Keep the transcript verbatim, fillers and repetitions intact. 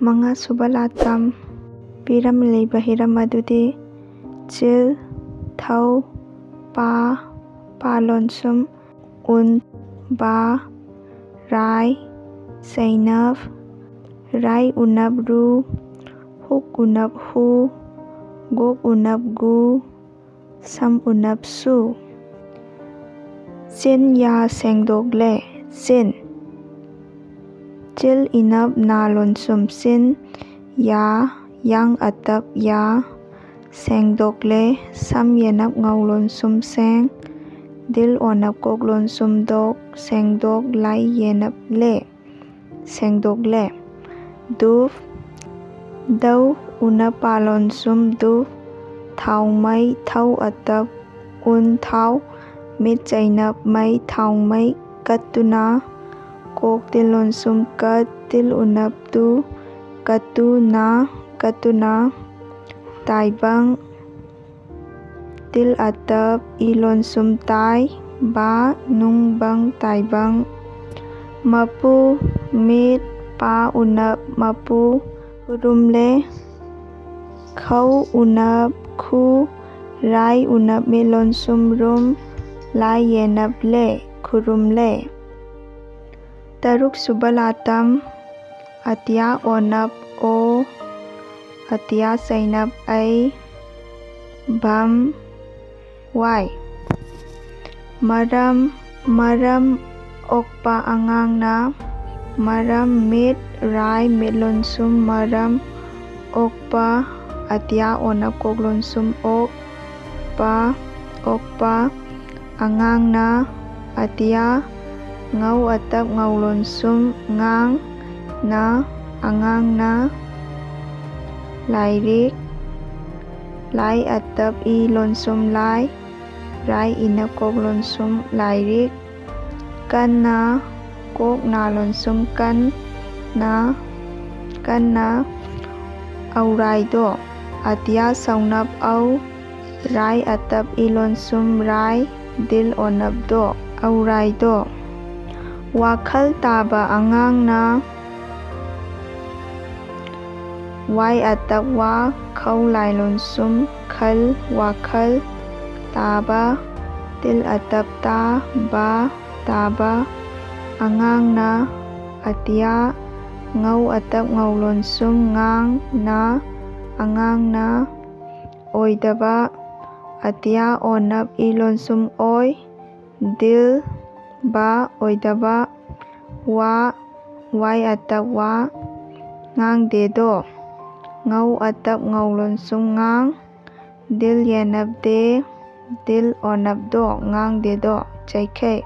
ꯃꯉꯥꯁꯨꯕ ꯂꯥꯇꯝ꯫ ꯄꯤꯔꯝꯂꯤꯕ ꯍꯤꯔꯝ ꯑꯗꯨꯗꯤ ꯆꯤꯜ, ꯊꯧ, ꯄꯥ, ꯄꯥ ꯂꯣꯟꯁꯨꯝ, ꯎꯟ, ꯕꯥ, ꯔꯥꯏ, ꯆꯩꯅꯞ, ꯔꯥꯏ ꯎꯅꯞ ꯔꯨ, ꯍꯨꯛ ꯎꯅꯞ ꯍꯨ, ꯒꯣꯛ ꯎꯅꯞ ꯒꯨ, ꯁꯝ ꯎꯅꯞ ꯁꯨ꯫ ꯆꯤꯟ ꯌꯥ ꯁꯦꯡꯗꯣꯛꯂꯦ꯫ ꯆꯤꯟ꯫ ꯆꯤꯜ ꯏꯅꯞ ꯅꯥ ꯂꯣꯟꯁꯨꯝ ꯆꯤꯟ, ꯌꯥ, ꯌꯥꯡ ꯑꯇꯞ ꯌꯥ, ꯁꯦꯡꯗꯣꯛꯂꯦ꯫ ꯁꯝ ꯌꯦꯅꯞ ꯉꯧ ꯂꯣꯟꯁꯨꯝ ꯁꯦꯡ, ꯗꯤꯜ ꯑꯣꯅꯞ ꯀꯣꯛ ꯂꯣꯟꯁꯨꯝ ꯗꯣꯛ, ꯁꯦꯡꯗꯣꯛ ꯂꯥꯏ ꯌꯦꯅꯞ ꯂꯦ꯫ ꯁꯦꯡꯗꯣꯛꯂꯦ꯫ ꯗꯨꯞ, ꯗꯧ ꯎꯅꯞ ꯄꯥ ꯂꯣꯟꯁꯨꯝ ꯗꯨꯞ, ꯊꯥꯎꯃꯩ, ꯊꯧ ꯑꯇꯞ ꯎꯟ ꯊꯥꯎ, ꯃꯤꯠ ꯆꯩꯅꯞ ꯃꯩ, ꯊꯥꯎꯃꯩ ꯀꯠꯇꯨꯅ, ꯀꯣꯛ ꯇꯤꯜ ꯂꯣꯟꯁꯨꯝ ꯀꯠ, ꯇꯤꯜ ꯎꯅꯞ ꯇꯨ, ꯀꯠꯇꯨꯅ, ꯀꯠꯇꯨꯅ, ꯇꯥꯏꯕꯪ, ꯇꯤꯜ ꯑꯇꯞ ꯏ ꯂꯣꯟꯁꯨꯝ ꯇꯥꯏ, ꯕꯥ ꯅꯨꯡ ꯕꯪ ꯇꯥꯏꯕꯪ꯫ ꯃꯄꯨ, ꯃꯤꯠ, ꯄꯥ ꯎꯅꯞ ꯃꯄꯨ, ꯈꯨꯔꯨꯝꯂꯦ꯫ ꯈꯧ ꯎꯅꯞ ꯈꯨ, ꯔꯥꯏ ꯎꯅꯞ ꯃꯤꯠ ꯂꯣꯟꯁꯨꯝ ꯔꯨꯝ, ꯂꯥꯏ ꯌꯦꯅꯞ ꯂꯦ, ꯈꯨꯔꯨꯝꯂꯦ꯫ ꯇꯔꯨꯛ ꯁꯨꯕ ꯂꯥꯇꯝ꯫ ꯑꯇꯤꯌꯥ ꯑꯣꯅꯞ ꯑꯣ, ꯑꯇꯤꯌꯥ ꯆꯩꯅꯞ ꯑꯩ, ꯚꯝ ꯋꯥꯏ꯫ ꯃꯔꯝ, ꯃꯔꯝ ꯑꯣꯛꯄ ꯑꯉꯥꯡꯅ, ꯃꯔꯝ ꯃꯤꯠ, ꯔꯥꯏ ꯃꯤꯠ ꯂꯣꯟꯁꯨꯝ ꯃꯔꯝ ꯑꯣꯛꯄ, ꯑꯇꯤꯌꯥ ꯑꯣꯅꯞ ꯀꯣꯛ ꯂꯣꯟꯁꯨꯝ ꯑꯣꯛ, ꯄ, ꯑꯣꯛꯄ ꯑꯉꯥꯡꯅ, ꯑꯇꯤꯌꯥ ꯉꯧ ꯑꯇꯞ ꯉꯧ ꯂꯣꯟꯁꯨꯝ ꯉꯥꯡ ꯅ, ꯑꯉꯥꯡꯅ꯫ ꯂꯥꯏꯔꯤꯛ, ꯂꯥꯏ ꯑꯇꯞ ꯏ ꯂꯣꯟꯁꯨꯝ ꯂꯥꯏ, ꯔꯥꯏ ꯏꯅꯞ ꯀꯣꯛ ꯂꯣꯟꯁꯨꯝ ꯂꯥꯏꯔꯤꯛ꯫ ꯀꯟꯅ, ꯀꯣꯛ ꯅꯥ ꯂꯣꯟꯁꯨꯝ ꯀꯟ ꯅ, ꯀꯟꯅ꯫ ꯑꯧꯔꯥꯏꯗꯣ, ꯑꯇꯤꯌꯥ ꯁꯧꯅꯞ ꯑꯧ, ꯔꯥꯏ ꯑꯇꯞ ꯏ ꯂꯣꯟꯁꯨꯝ ꯔꯥꯏ, ꯗꯤꯜ ꯑꯣꯅꯞꯗꯣ, ꯑꯧꯔꯥꯏꯗꯣ꯫ ꯋꯥꯈꯜ ꯇꯥꯕ ꯑꯉꯥꯡꯅ, ꯋꯥꯏ ꯑꯇꯞ ꯋꯥ, ꯈꯧ ꯂꯥꯏ ꯂꯣꯟꯁꯨꯝ ꯈꯜ, ꯋꯥꯈꯜ꯫ ꯇꯥꯕ, ꯇꯤꯜ ꯑꯇꯞ ꯇꯥ, ꯕ, ꯇꯥꯕ꯫ ꯑꯉꯥꯡꯅ꯫ ꯑꯇꯤꯌꯥ, ꯉꯧ ꯑꯇꯞ ꯉꯧ ꯂꯣꯟꯁꯨꯝ ꯉꯥꯡ, ꯅ, ꯑꯉꯥꯡꯅ꯫ ꯑꯣꯏꯗꯕ, ꯑꯇꯤꯌꯥ ꯑꯣꯅꯞ ꯏ ꯂꯣꯟꯁꯨꯝ ꯑꯣꯏ, ꯗꯤꯜ, ꯕ, ꯑꯣꯏꯗꯕ꯫ ꯋꯥ, ꯋꯥꯏ ꯑꯇꯞ ꯋꯥ, ꯉꯥꯡꯗꯦꯗꯣ꯫ ꯉꯧ ꯑꯇꯞ ꯉꯧ ꯂꯣꯟꯁꯨꯝ ꯉꯥꯡ, ꯗꯤꯜ ꯌꯦꯅꯞꯗꯦ, ꯗꯤꯜ ꯑꯣꯅꯞꯗꯣ, ꯉꯥꯡꯗꯦꯗꯣ꯫ ꯆꯩꯈꯩ꯫